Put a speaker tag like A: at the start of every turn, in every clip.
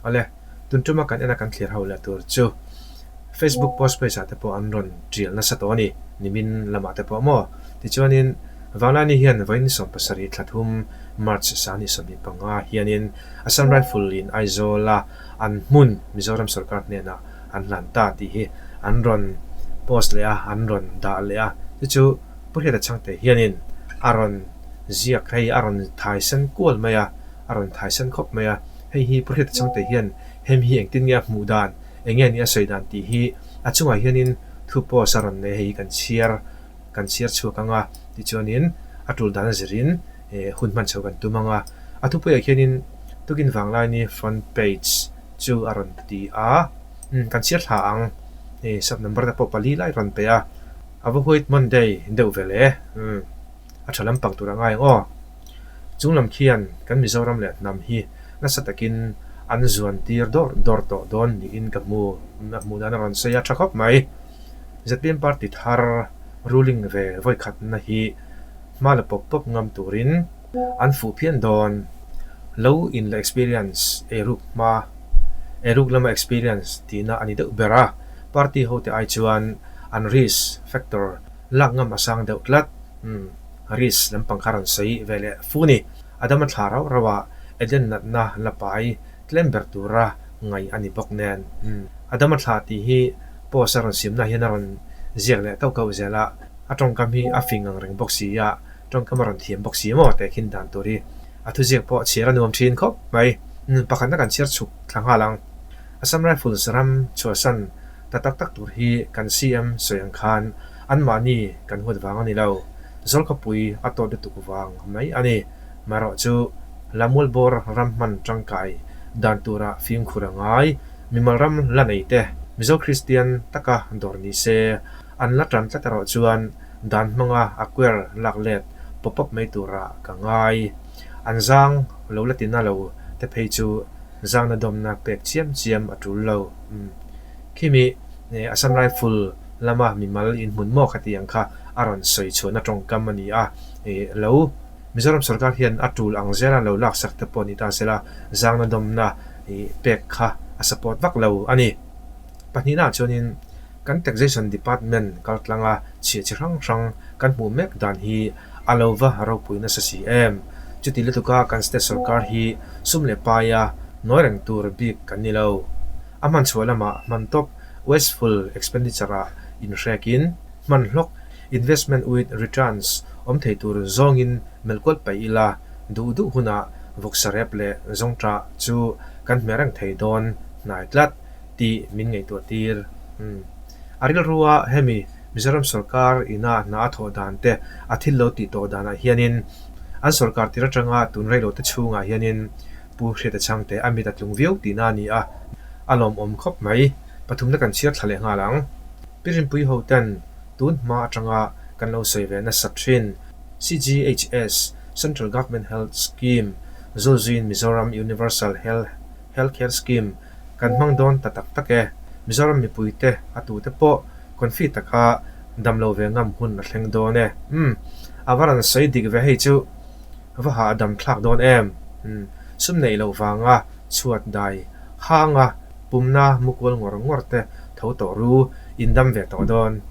A: Awle, tun tuma kan ena kan thlir ho leh tur chu Facebook post page ah te pawh an rawn tial nasa tawh a ni, nimin lamah te pawh maw? Tichuanin Vanglani hian vawiin 70 thla thum March 25 hianin Assam Rifle in Aizawl a an hmun Mizoram sorkar hnenah an hlan ta tih hi an rawn post leh a, an rawn dah leh a, chu chu Pu Hriata Chhangte hianin a rawn ziak hei a rawn thaisen kual mai a, a rawn thaisan khawp mai a, hei hi Pu Hriata Chhangte hian hemi hi engtin nge a hmuh dan, eng nge ni a sawi dan tih hi a chungah hianin thu post a rawn nei a, hei hi kan chhiar kan chhiar chhuak ang a, tichuanin a tul dan a zirin hun hman chho kan tum ang a, a thupuiah khianin tukin vanglaini front page chu a rawn ti a, umm kan chhiar thla ang, hei sub number te pawh pali lai rawn pe a, a va huait Monday deuh ve le, umm. A tha lampang tur a ngai ang aw. Chung lam khian kan Mizoram leh hnam hi nasa takin an zuan tir dawr dawr tawh dawn niin ka hmu. A hmuh dan a rawn sawi a tha khawp mai. Zpm party thar ruling ve vawikhatna hi hma la pawp pawp ngam turin an fuh phian dawn. Lo in la experience eiruk hma eiruk lama experience tihna a ni deuh ber a, party hote ai chuan an risk factor Lak ngam a sang deuh tlat. Umm, Risk lampang kha rawn sawi ve leh fu ni. Adama thla rauh rauh a, Eden natna la pai tlem ber tura ngaih a ni bawk nen. Umm, Adama thla tih hi post a rawn siamna hian a rawn ziak leh kauh kauh zel a, a tawngkam hi a fing ang reng bawk si a, tawngkam a rawn thiam bawk si maw teh khin dan tur hi a thuziak pawh chhiar a nuam thin khawp mai. Umm, pakhatna kan chhiar chhuk thla nghal ang. Assam Rifles ram chhuahsan Ta tak tak tur hi kan CM sawi ang khan anmahni kan huat vang a ni lo, Zawlkhawpui a tawt lutuk vang mai a ni. Marawh chu Lamual bawr ram hman tangkai dan tura fimkhur a ngai, mimal ram la nei te Mizo Kristian taka dawr ni se, an la tan tlat erawh chuan dan hmanga a quer lak let pawp pawp mai turah ka ngai. An zang lo la tina lo te phei chu zangna dawmna pek chiam chiam a tul lo. Khimi Assam Rifle lama mimal inhmun maw kha tih ang kha a rawn sawi chhuahna tawngkam a ni a, lo Mizoram sorkar hian a tul ang zela lo laksak te pawh ni ta sela zangna dawmna pek kha a support vak lo a ni. Pahnihnaah chuanin kan Taxation Department kaltlanga chhiah chi hrang hrang kan hmuh mek dan hi a lo va ropui nasa si em? Chuti lutuka kan state sorkar hi sum leh paia nawi reng tur bik kan ni lo. A hman chhuah lamah hman tawp wasteful expenditure ah inhrekin hman hlawk investment with returns awm thei tur zawngin melh kual paih ila duh duh hunah vawksa rep leh zawngṭah chu kan hmeh reng thei dawn hnai tlat tih min ngaihtuah tir. A rilrua hemi Mizoram sorkar ina hna a thawh dan te a thil lo tih tawh danah hianin an sorkar tir atanga tun reilo te chhungah hianin Pu Hriata Chhangte a mit a tlung viau tihna a ni a, a lawmawm khawp mai. Pathumna kan chhiar thla leh nghal ang. Pi Rinpui ho ten tun hma atanga kan lo sawi ve nasat thin CGHS, Central Government Health Scheme, Zulzuiin Mizoram Universal Health Healthcare Scheme kan hmang dawn ta tak tak e. Mizoram mipuite a tute pawh confi taka damlo ve ngam hun a thleng dawn e. Umm, a va rawn sawi dik ve hei chu. Va hahdam thlak dawn em? Umm, sum neih loh vanga chhuat dai hanga pumna mu kual ngawr ngawr te tho tawh ru, in dam ve tawh dawn.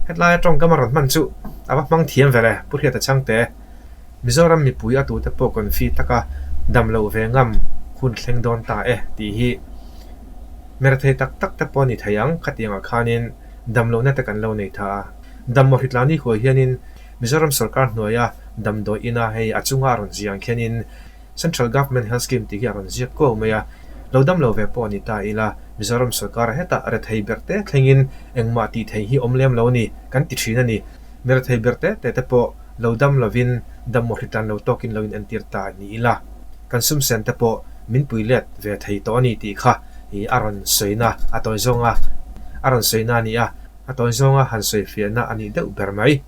A: Hetlai tawngkam a rawn hman chu a va hmang thiam ve le, Pu Hriata Chhangte. Mizoram mipui a tute pawh confi taka dam loh ve ngam hun thleng dawn ta e tih hi merthei tak tak te pawh a ni thei ang khatiangah khanin dam lohna te kan lo nei tha a. Dam maw hritlani huai hianin Mizoram sorkar hnuaia damdawi ina hei a chunga a rawn ziah ang khianin Central Government Health Scheme tih hi a rawn ziak kuau mai a, lo dam lo ve pawh a ni ta ila Mizoram sorkar hetah rethei ber te thlengin engmah tih theih hi awm lem lo a ni kan ti thin a ni. Mi rethei ber te te te pawh lo dam lovin dammaw hritlan lo tawkin lo in entir ta ni ila kan sum sen te pawh min pui let ve thei tawh a ni tih kha a rawn sawina a tawi zawnga a rawn sawina a ni a. A tawi zawnga han sawi fiahna a nih deuh ber mai.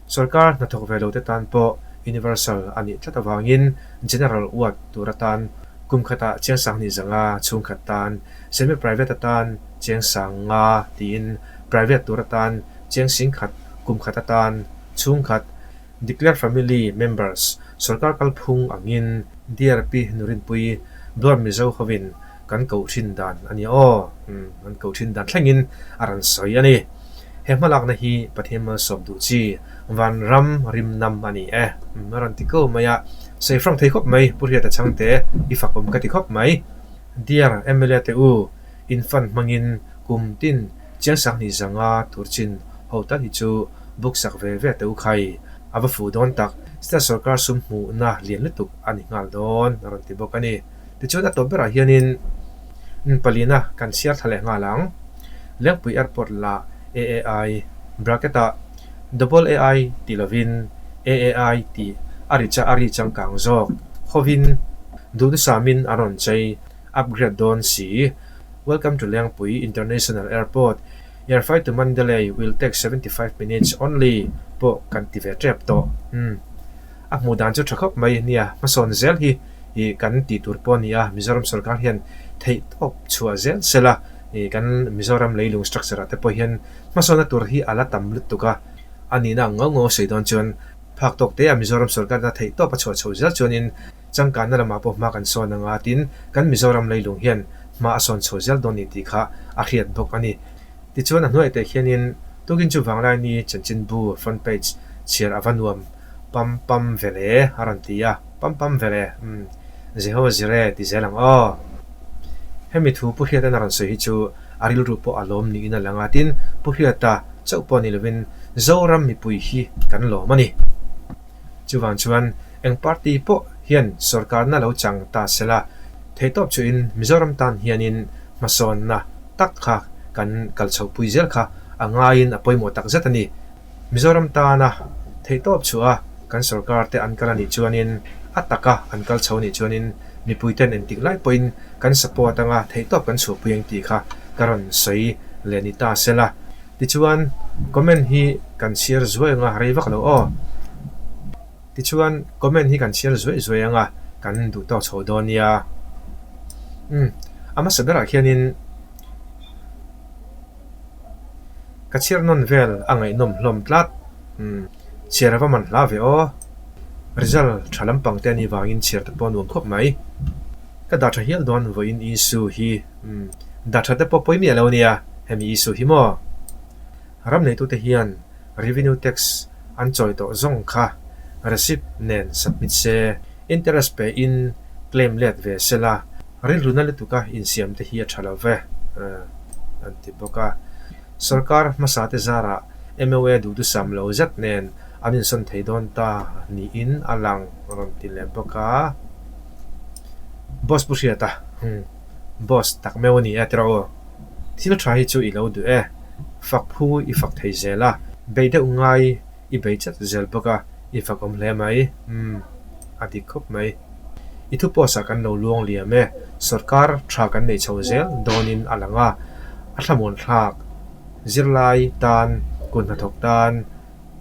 A: Sorkar hnathawk ve lote tan pawh universal a nih tlat avangin general ward tur atan kum khatah chiang sanghnih zanga chhungkhat tan, semi-private atan chiang sang nga tiin private tur atan chiang singkhat kum khat atan chhungkhat declare family members sorkar kalphung angin DRP Nurinpui Duan Mizo hovin. Kan koh thin dan a ni aw. Umm, an koh thin dan thlengin a rawn sawi a ni. He hmalakna hi Pathian malsawm duh chi vanram rimnam a ni e. Umm, a rawn ti ko mai a. Sawi frank thei khawp mai, Pu Hriata Chhangte, i fakawm ka ti khawp mai. Dear mla te u, in fund hmangin kum tin chiangsak ni zanga tur chin ho tal hi chu book sak ve ve te u khai. A va fuh dawn tak, state sorkar sum hmuhna lian lutuk a ni nghal dawn, a rawn ti bawk a ni. Tichuan a tawp berah hianin palina kan chhiar thla leh nghal ang. Lengpui Airport lah AAI bracket-ah Double AI ti lovin AAI tih a ri a ri changkang zawk hovin duhdusamin an rawn chei upgrade dawn si. Welcome to Lengpui International Airport, your flight to Mandalay will take 75 minutes only pawh kan ti ve tep tawh. Umm. A hmuh dan chu tha khawp mai nia, hmasawn zel hi ih kan tih tur pawh a ni a, Mizoram sorkar hian theih tawp chhuah zel sela ih kan Mizoram leilung structure ah te pawh hian hmasawnna tur hi a la tam lutuk a, a nihna ang ngau ngau sawi dawn chuan phak tawk te a Mizoram sorkar ina theih tawp a chhuah chho zel chuanin changkanna lamah pawh hma kan sawn anga tin kan Mizoram leilung hian hma a sawn chho zel dawn ni tih kha a hriat bawk a ni. Tichuan a hnuaih teh hianin tukin chu Vanglaini chanchinbu front page chhiar a va nuam Pam pam ve le a rawn ti a, pam pam ve le, umm, Jehovah Jireh ti zel ang aw. Hemi thu Pu Hriata'n a rawn sawi hi chu a rilru pawh a lawm niin a lang a, tin, Pu Hriata chauh pawh ni lovin Zoram mipui hi kan lawm a ni. Chuvang chuan eng party pawh hian sorkarna lo chang ta sela, theihtawp chuhin Mizoram tan hianin hmasawnna tak kha kan kal chhohpui zel kha a ngaiin a pawimawh takzet a ni. Mizoram tana theihtawp chhuah a kan sorkar te an kal a nih chuanin a taka an kal chho a nih chuanin mipui ten engtik lai pawhin kan support anga theihtawp kan chhuahpui ang tih kha ka rawn sawi leh ni ta sela. Tichuan comment hi kan chhiar zuai anga rei vak lo aw. Tichuan comment hi kan chhiar zuai zuai anga kan duh tawk chho dawn nia. Umm a hmasa berah khianin. Ka chhiar nawn vel a ngaihnawm hlawm tlat. Umm chhiar a va man hla ve aw. Result tha lampang te a nih vangin chhiar te pawh a nuam khawp mai. Ka dah tha hial dawn vawiin issue hi. Umm dah tha te pawh pawi miah lo nia hemi issue hi maw. Ram neitute hian revenue tax an chawi tawh zawng kha receipt nen submit se, interest pe in claim let ve sela rilru na lutuka insiam te hi a tha lo ve an ti bawk a. Sorkar hmasa te zarah MOA duhthusam lo zet nen an insawn thei dawn ta niin a lang rawn ti leh bawk a. Boss Pu Hriata, Umm, boss tak meuh a ni e tiraw aw. Thil tha hi chu i lo duh e. Fak phu i fak thei zel a, bei deuh ngai i bei chat zel bawk a, i fak awm hle mai. Umm, a dik khawp mai. I thu post ah kan lo luang liam e, sorkar tha kan neih chho zel dawnin a lang a, a thlamuan thlak, zirlai tan, kut hnathawk tan,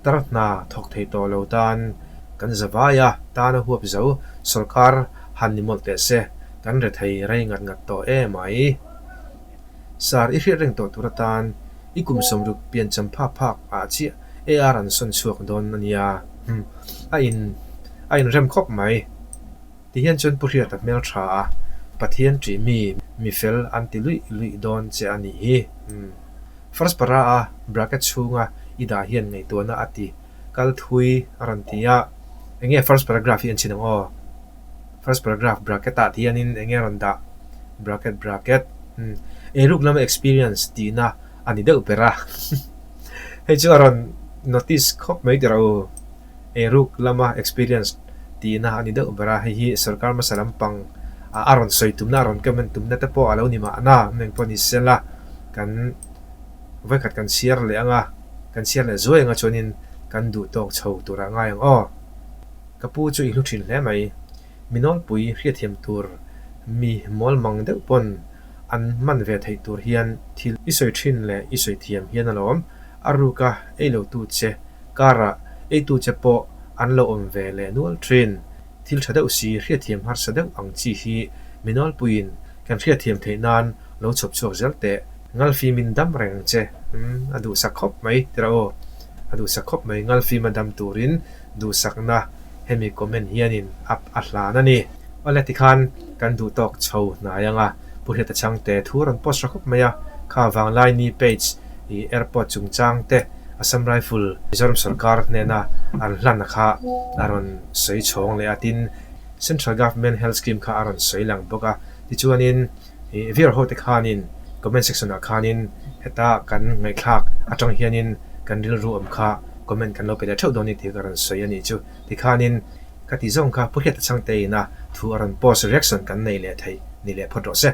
A: tar hna thawk thei tawh lo tan, kan zavai a, tan a huap zo, sorkar han ni mawlh teh se, kan rethei rei ngat ngat tawh e mai. Sir, i hriat reng tawh tur atan i kum 60 piancham phak phak ah chiah AR an sawn chhuak dawn a nia. Umm, a in a inrem khawp mai. Ti hian chuan Pu Hriata hmel tha a, Pathian ṭih mi, mi fel an ti luih luih dawn che a nih hi. Umm. First para a bracket chhunga i dah hian ngaihtuahna a ti kal thui a rawn ti a. Enge first paragraph hi an chhin ang aw? First paragraph bracket ah hianin eng nge rawn dah? Bracket bracket umm eiruk lama experience tihna a ni deuh ber a hei chu a rawn notice khawp mai tirh u eiruk lama experience tihna a ni deuh ber a hei hi sorkar hmasa lampang a rawn sawi tumna a rawn comment tumna te pawh a lo ni mahna eng pawh ni sela kan vawikhat kan chhiar leh anga kan chhiar leh zuai anga chuanin kan duh tawk chho turah ngai ang aw. Ka pu chu i hlu thin hle mai. Mi nawlpui hriatthiam tur mi mawl mang deuh pawn an hman ve theih tur hian thil i sawi thin leh i sawi thiam hian alawm. A ruka ei lo tu che karah ei tu che pawh an lo awm ve leh nual thin. Thil tha deuh si hriatthiam harsa deuh ang chi hi mi nawlpuiin kan hriatthiam theih nan lo chhawp chhuak zel teh. Ngalfimin dam reng che a duhsak khawp mai tira aw. A duhsak khawp mai Ngalfima dam turin duhsakna hemi comment hianin up a hlan a ni. Awle tikhan kan duh tawk chho hnai anga. Pu Hriata Chhangte thu a rawn post ra khawp mai a, kha Vanglaini page ih airport chungchang te Assam Rifle Mizoram sorkar hnena an hlan a kha a rawn sawi chhawng leh a, tin Central Government Health Scheme kha a rawn sawi lang bawk a, tichuanin ih viewer ho te khanin comment section ah khanin heta kan ngaihthlak atang hianin kan rilru awm kha comment kan lo pe leh theuh dawn a ni tih ka rawn sawi a nih chu. Tikhanin ka ti zawng kha Pu Hriata Chhangte ina thu a rawn post reaction kan nei leh theih ni leh phawt rawh se.